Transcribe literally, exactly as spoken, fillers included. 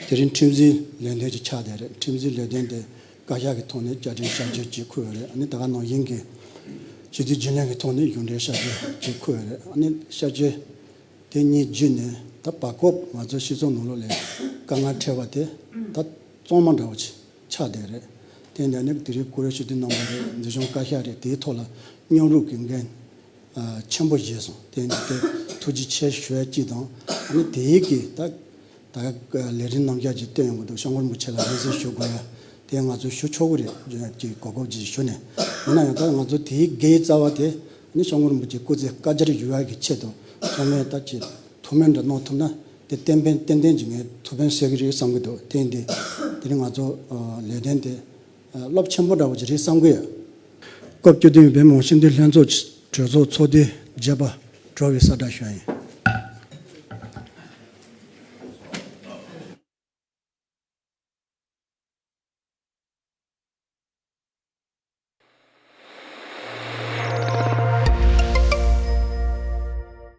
དེ་རིང་ཁྲིམས་འཛིན་ལས་དོན་ཅིག་ཆགས་བསྡད་རེད། ཁྲིམས་འཛིན་ལས་དོན་དེ་བཀའ་ཤག་གི་ཐོག་ནས་བཅའ་ཁྲིམས་བསྐྱར་བཅོས་ཅིག་འཁུར་ཡོད་རེད། ཨ་ནི་ད་ག་ནང་བཞིན་གྱི་སྤྱི་འཐུས་རྒྱུན་ལས་ཀྱི་ཐོག་ནས་གཞུང་འབྲེལ་བསྐྱར་བཅོས་ཅིག་འཁུར་ཡོད་རེད། ཨ་ནི་བསྐྱར་བཅོས་དེ་གཉིས་བརྒྱུད་ནས་ད་བར་སྐབས་ང་ཚོ་སྤྱི་ཚོགས་ནང་ལོགས་ལ་དཀའ་ངལ་འཕྲད་པ་དེ་ད་གཙང་མ་འདྲ་བོ་ཅིག་ཆགས་བསྡད་རེད། དེ་འདྲ་ནས་དེ་རིང་བཀུར་འོས་སྤྱི་འཐུས་རྣམ་པ་རེད། འཛིན་སྐྱོང་བཀའ་ཤག་རེད། དེའི་ཐོག་ལ་མཉམ་རུབ་ཀྱི་འགན་ཆེན་པོ་བཞེས་སོང་། དེ་འདི་དེ་ཐུགས་རྗེ་ཆེ་ཞུ་ཡ་གཅིག་དང་། ཨ་ནི་དེའི་གི་ད་ད་ལས་རིམ་རྣམ་གཞག་ཅིག་བཏོན་ཡོང་གི་འདུག་སྐྱབས་མགོན་རིན་པོ་ཆེ་ལ་མངོན་གསལ་ཞུ་དགོས་ཡ་དེ་ང་ཚོས་ཞུ་ཆོག་གི་རེད། ཅིག་གོ་སྐབས་ཅིག་ཞུ་ནས། ཡིན་ན་ཡང་ད་ང་ཚོ་དེའི་འགན་རྩ་བ་དེ་ཨ་ནི་སྐྱབས་མགོན་རིན་པོ་ཆེ་སྐུ་ཚེ་བསྐལ་བརྒྱར་ཡུན་རིང་གི་ཆེད་དུ་ཐོག་མའི་ད་ཅིག་ཐུགས་སྨོན་འདྲ་གནང་ཐུབ་ན་དེ་ཏན་ཏན་ཏན་ཏན་གྱི་ངས་ཐུགས་ཕན་གསོས་ཀྱི་རེད་བསམ་གྱི་འདུག་དེ་ཡིན་དུས་དེ་རིང་ང་ཚོ་ལས་དོན་དེ་རླབས་ཆེན་པོ་འདྲ་བོ་ཅིག་རེད་བསམ་གྱི་ཡོད། སྐབས་བཅུ་བདུན་པའི་བོད་མི་མང་སྤྱི་འཐུས་ལྷན་ཚོགས་གྲོས་ཚོགས་ཚོགས་དུས་བརྒྱད་པ་གྲོལ་བའི་གསལ་བསྒྲགས་ཞུ་ཡ་ཡིན།